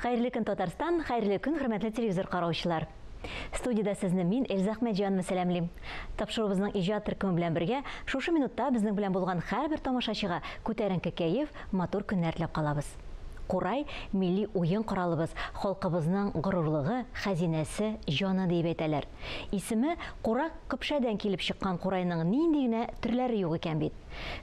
Хәерле көн, Татарстан, хәерле көн, хөрмәтле телевизор караучылар. Студиядә сезне мин, Эльза Әхмәтҗанова сәламлим. Тапшыруыбызның иҗат төркеме белән бергә шушы минутта безнең белән булган һәрбер тамашачыга күтәренке кәеф, матур көннәр теләп калабыз. Курай, милли уен коралыбыз, халкыбызның горурлыгы, хәзинәсе, җаны диеп әйтәләр. Исеме курак көпшәдән килеп чыккан курайның нинди генә төрләре юк икән бит.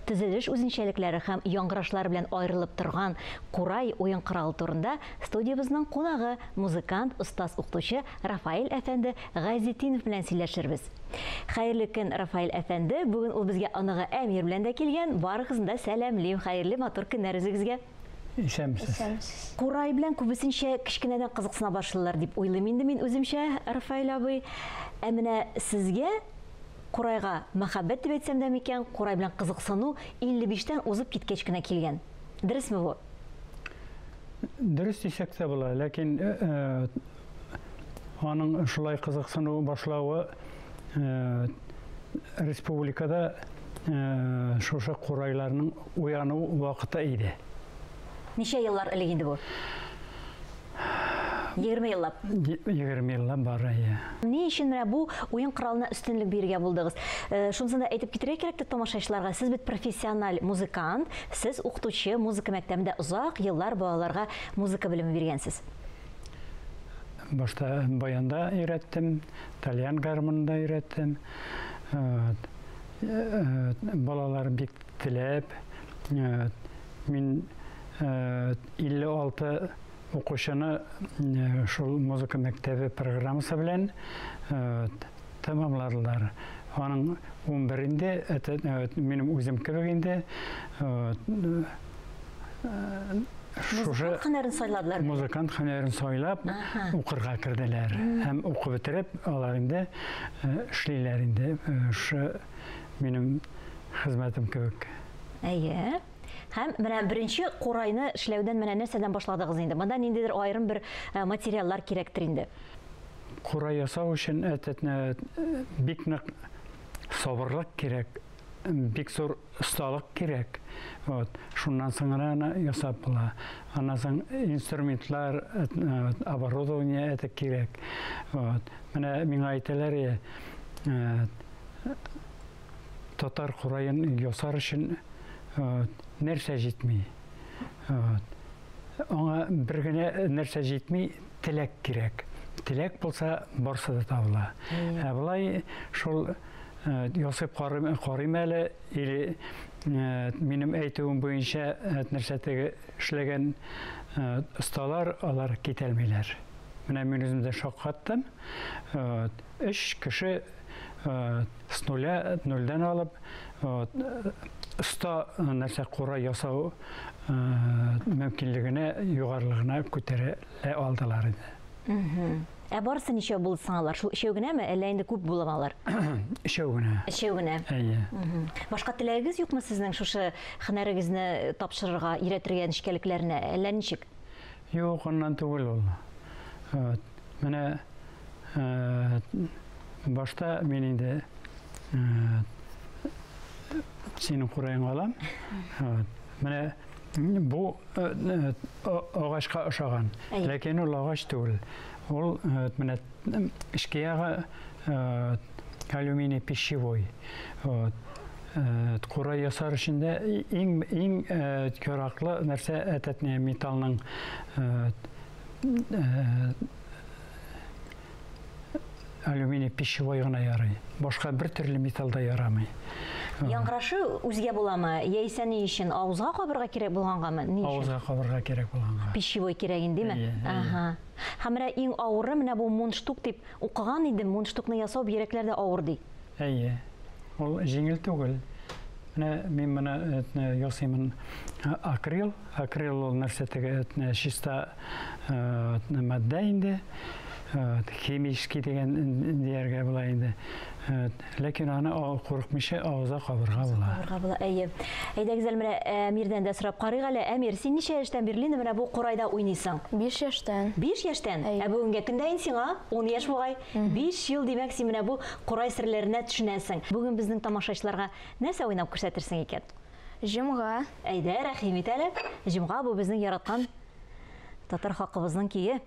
Төзелеш үзенчәлекләре һәм яңгырашлары белән аерылып торган курай уен коралы турында студиябезнең кунагы, музыкант, остаз-укытучы Рафаэль әфәнде Газетдинов белән сөйләшербез. Хәерле көн, Рафаэль әфәнде! Бүген ул безгә оныгы Әмир белән дә килгән. Барыгызны да сәламлим! Хәерле, матур көннәр үзегезгә! Исәнмесез. Исәнмесез. Курай белән күбесенчә кечкенәдән кызыксына башлыйлар дип уйлыйм инде мин үземчә, Рафаэль абый. Ә менә сезгә курайга мәхәббәт дип әйтсәм дә микән, курай белән кызыксыну 55 тән узып киткәч кенә килгән. Дөресме бу? Дөрес дисәк тә була, ләкин аның шулай кызыксыну башлавы республикада шушы курайларның уяну вакыты иде. Ничә еллар элек инде бу? 20 еллап. 20 еллап бар, әйе. Ни өчен менә бу уен коралына өстенлек бирергә булдыгыз? Шунысын да әйтеп китәргә кирәк тә тамашачыларга, сез бит профессиональ музыкант, сез укытучы, музыка мәктәбендә озак еллар балаларга музыка белеме биргәнсез. Башта баянда өйрәттем, тальян гармонында өйрәттем. Балалар бик теләп, мин 56 укучыны шул музыка мәктәбе программасы белән тәмамладылар. Аның 11 инде, минем үзем кебек инде, шушы музыкант һөнәрен сайладылар. Музыкант һөнәрен сайлап укырга керделәр. Һәм укып бетереп, алар инде эшлиләр инде шушы минем хезмәтем кебек. Әйе. Һәм менә беренче курайны эшләүдән менә нәрсәдән башладыгыз инде? Монда ниндидер аерым бер материаллар кирәктер инде. Курай ясау өчен бик нык сабырлык кирәк, бик зур осталык кирәк. Вот. Шуннан соң гына аны ясап була. Аннан соң инструментлар, оборудование это кирәк. Вот. Менә миңа әйтәләр, татар кураен ясар өчен нәрсә җитми? Аңа бер генә нәрсә җитми, теләк кирәк. Теләк булса, барсы да табыла. Ә болай шул ясап карыйм әле, или минем әйтүем буенча нәрсә теге эшләгән осталар, алар китәлмиләр. Менә мин үзем дә шаккаттым. Өч кеше с нуля, нульдән алып, оста нәрсә курай ясау мөмкинлегенә, югарылыгына күтәрә алдылар инде. Ә барысы ничәү булды соң алар? Шул өчәү генәме, әллә инде күп буламы алар? Өчәү генә. Өчәү генә. Әйе. Башка теләгегез юкмы сезнең шушы һөнәрегезне тапшырырга, өйрәтергә нечкәлекләренә, әллә ничек? Юк, аннан түгел ул. Менә башта мин инде синең кураеңа алам. Менә бу агачка ошаган. Ләкин ул агач түгел. Ул менә эчке ягы алюминий пищевой. Вот. Курай ясар өчен дә иң иң яраклы нәрсә әтәтне металлның алюминий пищевой гына ярый. Башка бер төрле металл да ярамый. Яңгырашы үзгә буламы? Яисә ни өчен? Авызга кабырга кирәк булгангамы? Ни өчен? Авызга кабырга кирәк булганга. Пищевой кирәк инде, димме? Ага. Һәм менә иң авыры менә бу мундштук дип укыган идем. Мундштукны ясау бигрәкләр дә авыр ди. Әйе. Ул җиңел түгел. Менә мин моны ясыймын акрил. Акрил ул нәрсә теге чиста матдә инде. Химический дигән дияргә була инде. Ләкин аны курыкмыйча авызга кабырга була. Кабырга була, әйе. Әйдәгез әле менә Әмирдән дә сорап карыйк әле. Әмир, син ничә яшьтән бирле инде менә бу курайда уйныйсың? 5 яшьтән. 5 яшьтән? Әйе. Ә бүгенге көндә инде сиңа 10 яшь бугай. 5 ел, димәк, син менә бу курай серләренә төшенәсең. Бүген безнең тамашачыларга нәрсә уйнап күрсәтерсең икән? Җомга. Әйдә, рәхим ит әле. Җомга бу безнең яраткан. Татар халкыбызның көе.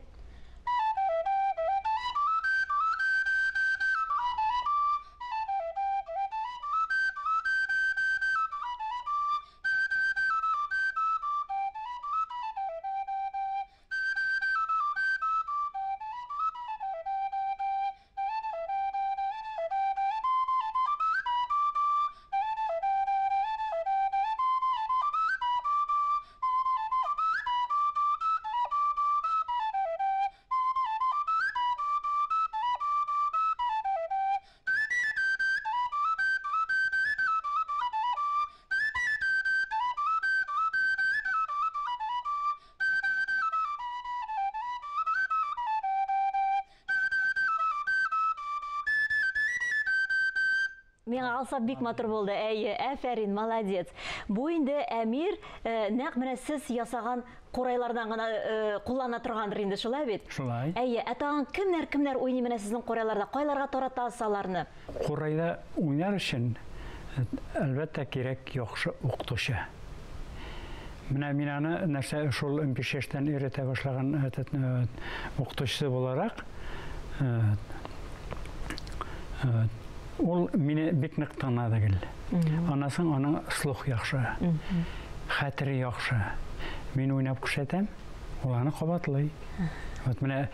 Миңа алса бик матур булды. Әйе, афәрин, молодец. Бу инде Әмир, нәкъ менә сез ясаган курайлардан гына куллана торгандыр инде, шулай бит? Шулай. Әйе, ә тагын кемнәр-кемнәр уйный менә сезнең курайларда? Кайларга таратасыз аларны? Курайда уйнар өчен, әлбәттә, кирәк яхшы укытучы. Менә мин аны нәрсә шул 15 яшьтән өйрәтә башлаган укытучысы буларак, ул мине бик нык тыңлады гел. Аннан соң аның слух яхшы, хәтере яхшы. Мин уйнап күрсәтәм, ул аны кабатлый. Вот менә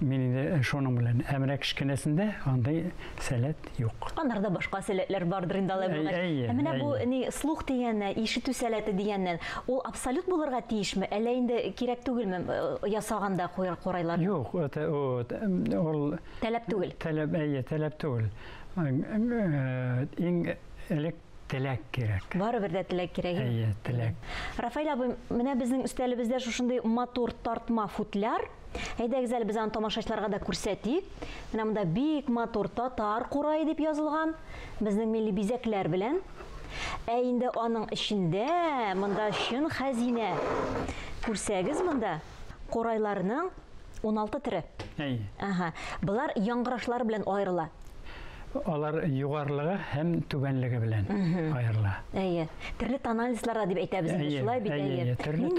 мин инде шуның белән. Ә менә кечкенәсендә андый сәләт юк. Анарда башка сәләтләр бардыр инде алай булгач. Ә менә бу ни слух дигәнне, ишетү сәләте дигәннән, ул абсолют булырга тиешме, әллә инде кирәк түгелме ясаганда курайлар? Юк, это ул таләп түгел. Таләп, әйе, таләп түгел. Иң элек теләк кирәк. Барыбер дә теләк кирәк. Әйе, теләк. Рафаэль абый, менә безнең өстәлебездә шушындый матур тартма футляр. Әйдәгез әле без аны тамашачыларга да күрсәтик. Менә монда бик матур татар курае дип язылган, безнең милли бизәкләр белән. Ә инде аның эчендә монда чын хәзинә. Күрсәгез монда курайларның 16 төре. Әйе. Ага. Болар яңгырашлары белән аерыла. Алар югарылыгы һәм түбәнлеге белән аерыла. Әйе. Төрле тональностьлар дип әйтәбез инде, шулай бит, әйе.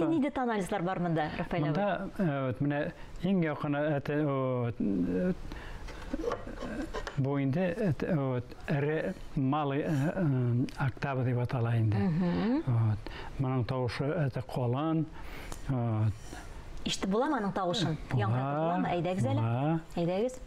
Нинди тональностьлар бар монда, Рафаэль абый? Монда менә иң якыны бу инде эре малый октава дип атала инде. Моның тавышы это калын. Ишетеп буламы аның тавышын? Яңгыратып буламы? Әйдәгез әле. Әйдәгез.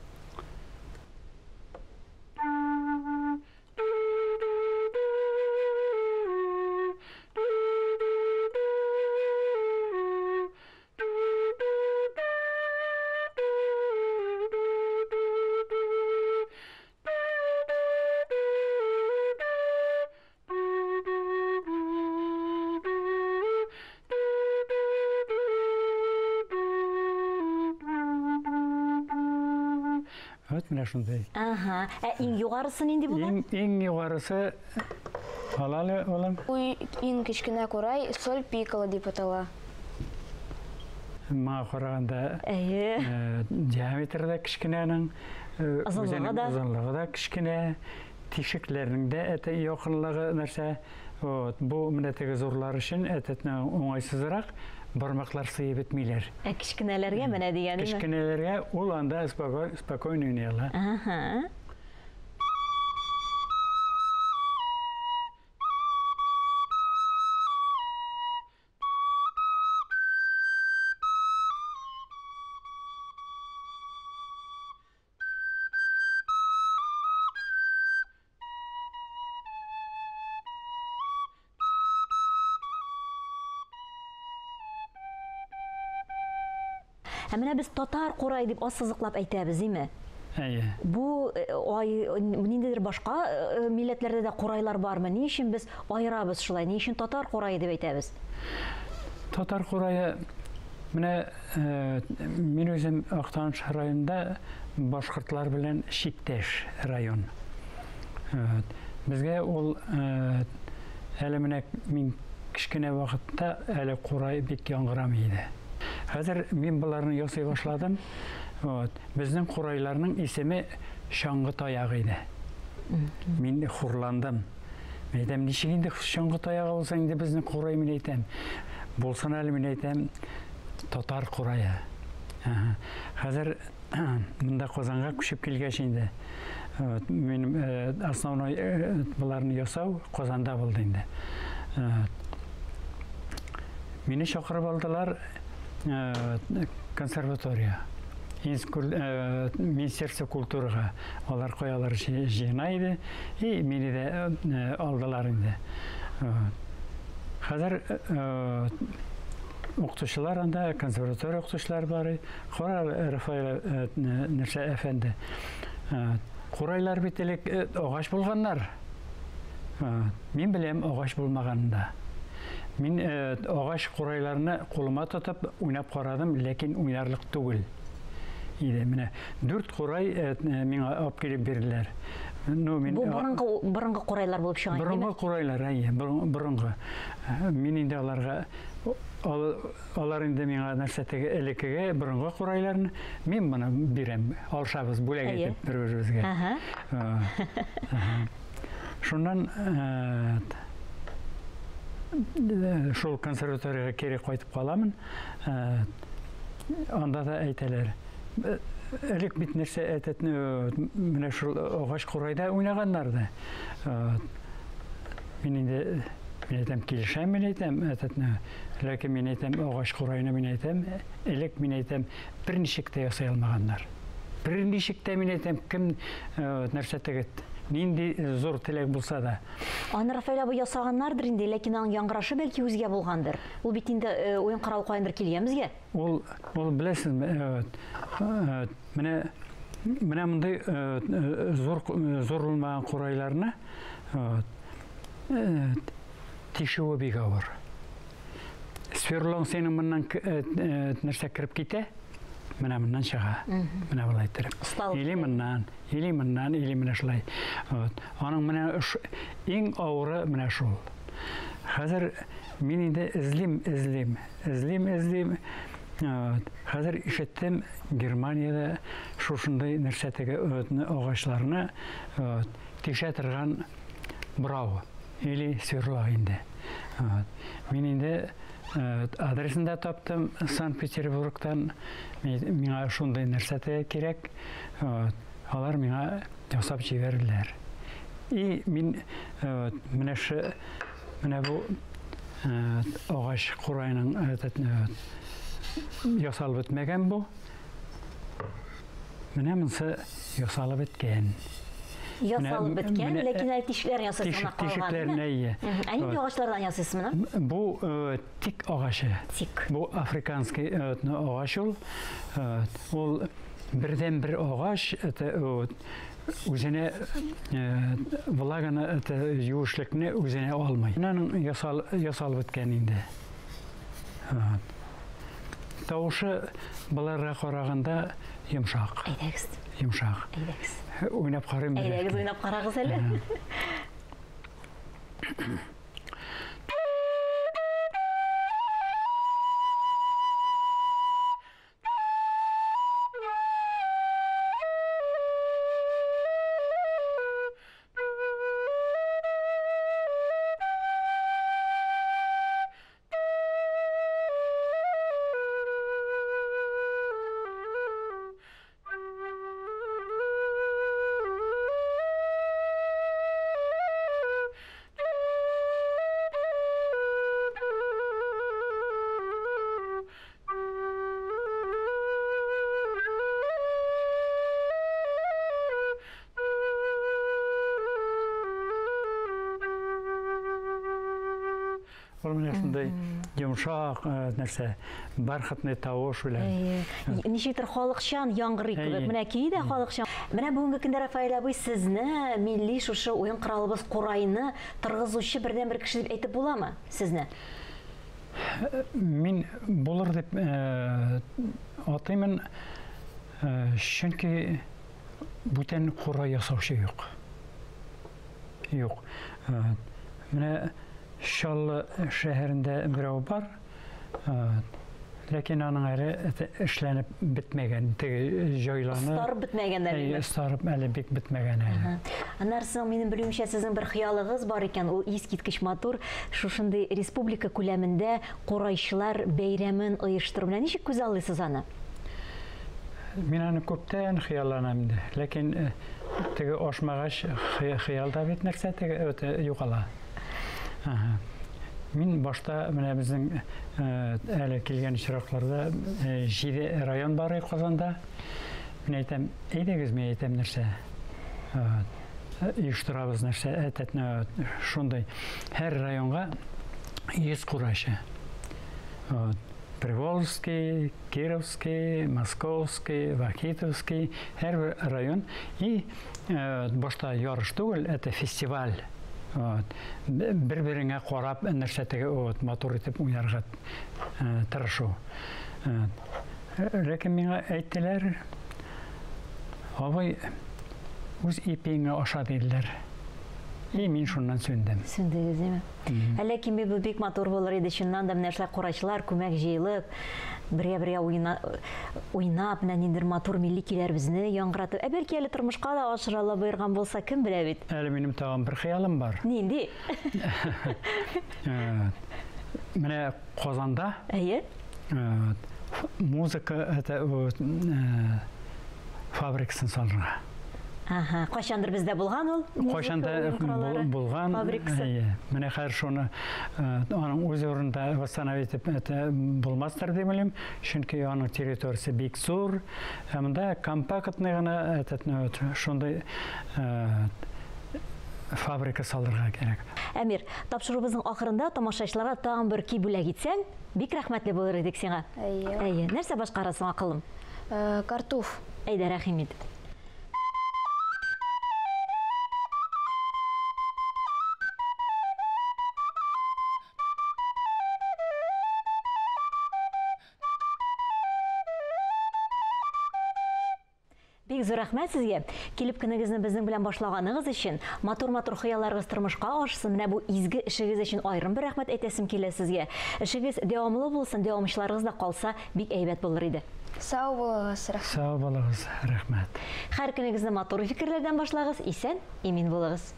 Вот менә шундый. Ага. Ә иң югарысы нинди була? Иң югарысы алалы, улым. Иң кечкенә курай соль пикколо дип атала. Моңа караганда диаметры да кечкенә аның, озынлыгы да кечкенә, тишекләрнең дә әтә якынлыгы нәрсә. Вот, бу менә теге зурлар өчен әтәтне уңайсызрак, бармаклар сыеп бетмиләр. Ә кечкенәләргә менә дигәнеме? Кечкенәләргә ул анда спокойно уйный ала. Ага. Ә менә без татар курай дип ассызыклап әйтәбез, име? Әйе. Бу ай ниндидер башка милләтләрдә дә курайлар бармы? Ни өчен без аерабыз шулай? Ни өчен татар курае дип әйтәбез? Татар курае менә мин үзем Актаныш районында башкортлар белән чиктәш район. Безгә ул әле менә мин кечкенә вакытта әле курай бик яңгырамый иде. Хәзер мин боларны ясый башладым. Вот. Безнең курайларның исеме чаңгы таягы иде. Мин хурландым. Мин әйтәм, ничек инде чаңгы таягы булса инде безнең курай, мин әйтәм. Булсын әле, мин әйтәм. Татар курае. Хәзер монда Казанга күчеп килгәч инде, вот, минем основной боларны ясау Казанда булды инде. Мине чакырып алдылар консерватория. Министерство культурага алар каялар җыена иде, и мине дә алдылар инде. Хәзер укытучылар анда, консерватория укытучылары бар. Кара, Рафаэль нәрсә әфәнде. Курайлар бит элек агач булганнар. Мин беләм агач булмаганында. Мин агач курайларны кулыма тотып уйнап карадым, ләкин уйнарлык түгел иде. Менә 4 курай миңа алып килеп бирделәр. Ну, мин Бу борынгы курайлар булып чыга. Борынгы курайлар, әйе, борынгы. Мин инде аларга, алар инде миңа нәрсә теге элеккеге борынгы курайларны мин моны бирәм, алшабыз бүләк итеп бер-беребезгә. Шуннан шул консерваториягә кире кайтып каламын. Анда да әйтәләр. Элек бит нәрсә әйтәтне, менә шул агач курайда уйнаганнар да. Мин инде, мин әйтәм, килешәм, мин әйтәм, әйтәтне. Ләкин мин әйтәм, агач курайны мин әйтәм, элек мин әйтәм, берничек тә ясый алмаганнар. Берничек тә мин әйтәм, кем нәрсә теге, нинди зур теләк булса да. Аны Рафаэль абый ясаганнардыр инде, ләкин аның яңгырашы бәлки үзгә булгандыр. Ул бит инде уен коралы каяндыр килгән безгә. Ул беләсезме, менә мондый зур булмаган курайларны тишүе бик авыр. Сверлоң синең моннан нәрсә кереп китә, менә моннан чыга. Менә болай иттереп. Или моннан, или моннан, или менә шулай. Аның менә иң авыры менә шул. Хәзер мин инде эзлим, эзлим, эзлим, эзлим. Хәзер ишеттем, Германиядә шушындый нәрсә теге агачларны тишә торган брау или сверло инде. Мин инде адресын да таптым Санкт-Петербургтан. Миңа шундый нәрсә теге кирәк. Алар миңа ясап җибәрделәр. И мин менә менә бу агач курайның ясалып бетмәгән бу. Менә монысы ясалып беткән. Ясалып беткән, ләкин әле тишекләрен ясыйсыз гына калган. Тишекләрен, әйе. Ә нинди агачлардан ясыйсыз моны? Бу тик агачы. Тик. Бу африканский агач ул. Ул бердән-бер агач, үзенә влаганы, юешлекне үзенә алмый. Аның ясалып беткән инде. Тавышы боларга караганда йомшак. Әйдәгез. Йомшак. Әйдәгез. Уйнап карыйм. Әйдәгез, уйнап карагыз әле. Ул менә шундай йомшак нәрсә, бархатный тавыш белән. Ничектер халыкчан яңгырый кебек. Менә көе дә халыкчан. Менә бүгенге көндә Рафаэль абый сезне милли шушы уен коралыбыз курайны торгызучы бердән-бер кеше дип әйтеп буламы сезне? Мин булыр дип атыймын, чөнки бүтән курай ясаучы юк. Юк. Менә Чаллы шәһәрендә берәү бар. Ләкин аның әле эшләнеп бетмәгән, теге җайланып. Остарып бетмәгән әле. Остарып әле бик бетмәгән әле. Аннары соң минем белүемчә, сезнең бер хыялыгыз бар икән, ул искиткеч матур, шушындый республика күләмендә курайчылар бәйрәмен оештыру. Менә ничек күзаллыйсыз аны? Мин аны күптән хыялланам инде. Ләкин теге ашмагач хыялда бит нәрсә теге югала. Мин башта менә безнең әле килгән очракларда 7 район бар Казанда. Мин әйтәм, әйдәгез, мин әйтәм нәрсә. Оештырабыз нәрсә, әтәтне шундый һәр районга 100 курайчы. Приволжский, Кировский, Московский, Вахитовский, һәрбер район. И башта ярыш түгел, это фестиваль. Бер-береңә карап нәрсә теге матур итеп уйнарга тырышу. Ләкин миңа әйттеләр, абый, үз ипиеңә аша диделәр. И мин шуннан сүндем. Сүндегез, димме? Ләкин бу бик матур булыр иде, чыннан да менә шулай курайчылар күмәк җыелып, бергә-бергә уйнап, менә ниндидер матур милли көйләребезне яңгыратып, ә бәлки әле тормышка да ашырыла боерган булса, кем белә бит. Әле минем тагын бер хыялым бар. Нинди? Менә Казанда. Әйе. Музыка это фабрикасын салырга. Ага, кайчандыр бездә булган ул? Кайчандыр булган. Әйе. Менә хәзер шуны аның үз урынында восстановить итеп булмастыр дип уйлыйм, чөнки аның территориясе бик зур. Ә монда компактный гына шундый фабрика салырга кирәк. Әмир, тапшыруыбызның ахырында тамашачыларга тагын бер көй бүләк итсәң, бик рәхмәтле булыр идек сиңа. Әйе. Әйе. Нәрсә башкарасың, акылым? Картуф. Әйдә, рәхим ит. Бик зур рәхмәт сезгә. Килеп көнегезне безнең белән башлаганыгыз өчен, матур-матур хыялларыгыз тормышка ашсын. Менә бу изге эшегез өчен аерым бер рәхмәт әйтәсем килә сезгә. Эшегез дәвамлы булсын, дәвамчыларыгыз да калса, бик әйбәт булыр иде. Сау булыгыз, рәхмәт. Сау булыгыз, рәхмәт. Һәр көнегезне матур фикерләрдән башлагыз, исән, имин булыгыз.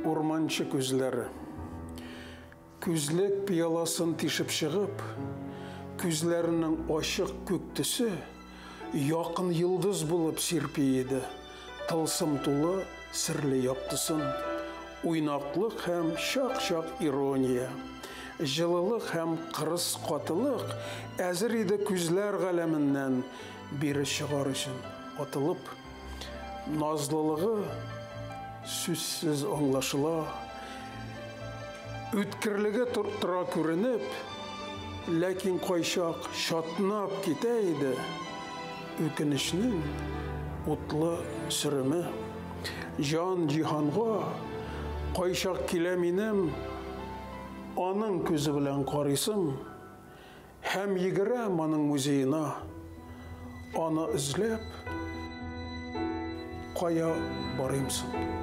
Урманчы күзләре. Күзлек пияласын тишеп чыгып, күзләренең ачык күк төсе якын йолдыз булып сирпи иде. Тылсым тулы серле яктысын, уйнаклык һәм чак-чак ирония, җылылык һәм кырыс катылык әзер иде күзләр галәменнән бире чыгар өчен атылып. Назлылыгы сүзсез аңлашыла, үткерлеге тора күренеп, ләкин кайчак чатнап китә иде үкенечнең утлы сөреме. Җан җиһанга кайчак килә минем, аның күзе белән карыйсым, һәм йөгерәм аның музеена, аны эзләп кая барыймсың?